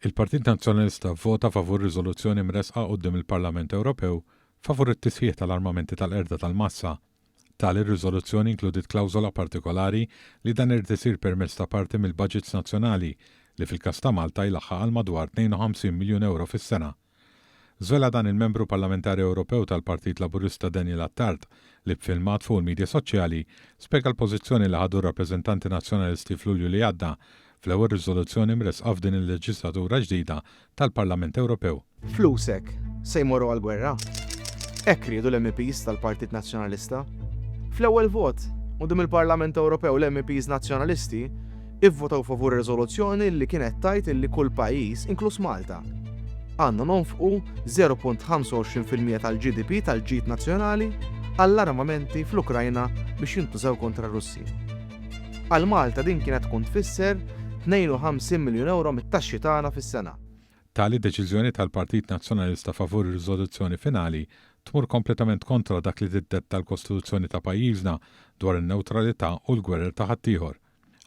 Il-Partit Nazzjonalista vvota favur riżoluzzjoni mressqa quddiem il-Parlament Ewropew favur it-tisħiħ tal-armamenti tal-qerda tal-massa. Tali riżoluzzjoni inkludiet klawżola partikolari li dan irid isir permezz ta' parti mill-baġits nazzjonali li fil-każ ta' Malta jlaħħaq għal madwar 52 miljun ewro fis-sena. Żvela dan il-Membru Parlamentari Ewropew tal-Partit Laburista Daniel Attard li b'filmat fuq il-midja soċjali spjega l-pożizzjoni li ħadu r-rappreżentanti Nazzjonalisti f'Lulju li għadda fl-ewwel riżoluzzjoni mressqa f'din il-leġislatura ġdida tal-Parlament Ewropew. Flusek se jmorru għall-gwerra? Hekk riedu l-MEPs tal-Partit Nazzjonalista. Fl-ewwel vot quddiem il-Parlament Ewropew l-MEPs Nazzjonalisti ivvotaw favur riżoluzzjoni li kienet tgħid illi kull pajjiż, inkluż Malta, għandna nonfqu 0.25% tal-GDP tal-ġid nazzjonali għall-armamenti fl-Ukrajna biex jintużaw kontra r-Russi. Għal Malta din kienet tkun tfisser 52 miljun ewro mit-taxxi tagħna fis-sena. Tali deċiżjoni tal-Partit Nazzjonalista favur ir-riżoluzzjoni finali tmur kompletament kontra dak li tiddetta l-Kostituzzjoni ta' pajjiżna dwar in-newtralità u l-gwerer ta' ħaddieħor.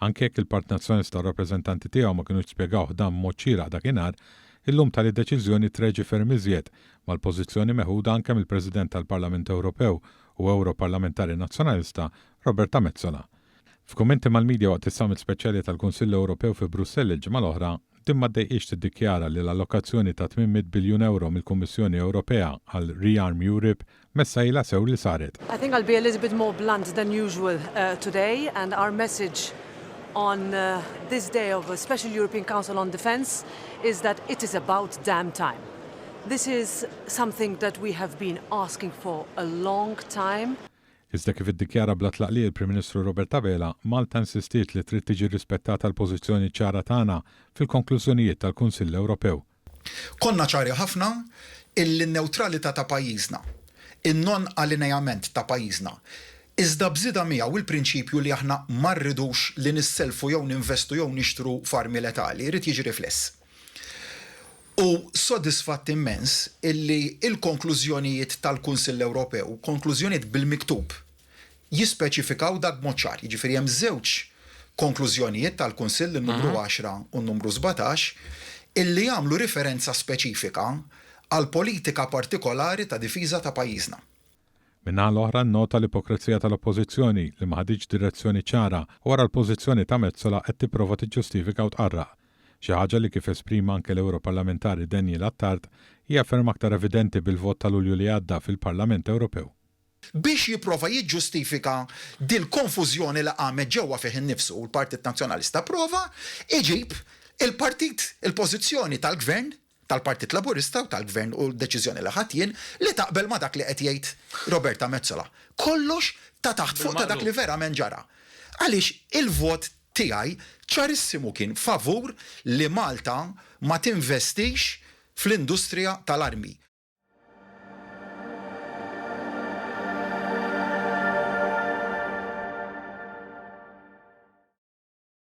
Anke jekk il-Partit Nazzjonalista u r-rappreżentanti tiegħu ma kinux spjegawh dan b'mod xieraq dakinhar, illum tali deċiżjoni treġi ferm iżjed mal-pożizzjoni meħuda anke mill-President tal-Parlament Ewropew u Ewroparlamentari Nazzjonalista Roberta Metsola. F'kummenti mal-media waqt is-Summit Speċjali tal-Kunsill Ewropew fi Brussell il-ġimgħa l-oħra, din ma ddejqitx tiddikjara li l-allokazzjoni ta' 800 biljun ewro mill-Kummissjoni Ewropea għal ReArm Europe messha ilha sew li saret. I think I'll be a little bit more blunt than usual today and our message on this day of a special European Council on Defence is that it is about damn time. This is something that we have been asking for a long time. Iżda kif iddikjara bla tlaqliq il-Prim Ministru Robert Abela, Malta insistiet li trid tiġi rispettata l-pożizzjoni ċara tagħna fil-konklużjonijiet tal-Kunsill Ewropew. Konna ċari ħafna illi n-newtralità ta' pajjiżna, in-non-alineament ta' pajjiżna, iżda b'żieda miegħu l-prinċipju li aħna ma rridux li nisselfu jew ninvestu jew nixtru f'armi letali, jrid jiġi rifless. U sodisfatt immens illi l-konklużjonijiet tal-Kunsill Ewropew, konklużjonijiet bil-miktub, jispeċifikaw dak b'mod ċar. Jiġifieri hemm żewġ konklużjonijiet tal-Kunsill, in-numru għaxra u n-numru 17, illi jagħmlu riferenza speċifika għall-politika partikolari ta' difiża ta' pajjiżna. Min-naħa l-oħra nnota l-ipokrezija tal-Oppożizzjoni li ma ħaditx direzzjoni ċara u wara l-pożizzjoni ta' Metsola qed tipprova tiġġustifika u tqarraq. Xi ħaġa li kif esprima anke l-Ewroparlamentari Daniel Attard hija ferm aktar evidenti bil-vot ta' Lulju li għadda fil-Parlament Ewropew. Biex jipprova jiġġustifika dil-konfużjoni li qamet ġewwa fih innifsu, l-Partit Nazzjonalista pprova jġib il-partit, il-pożizzjoni tal-Gvern, tal-Partit Laburista u tal-Gvern u l-deċiżjoni li ħadt jien li taqbel ma' dak li qed jgħid Roberta Metsola. Kollox ta' taħt fuq ta' dak li verament ġara. Għaliex il-vot tiegħi ċarissimu kien favur li Malta ma tinvestix fl-industrija tal-armi.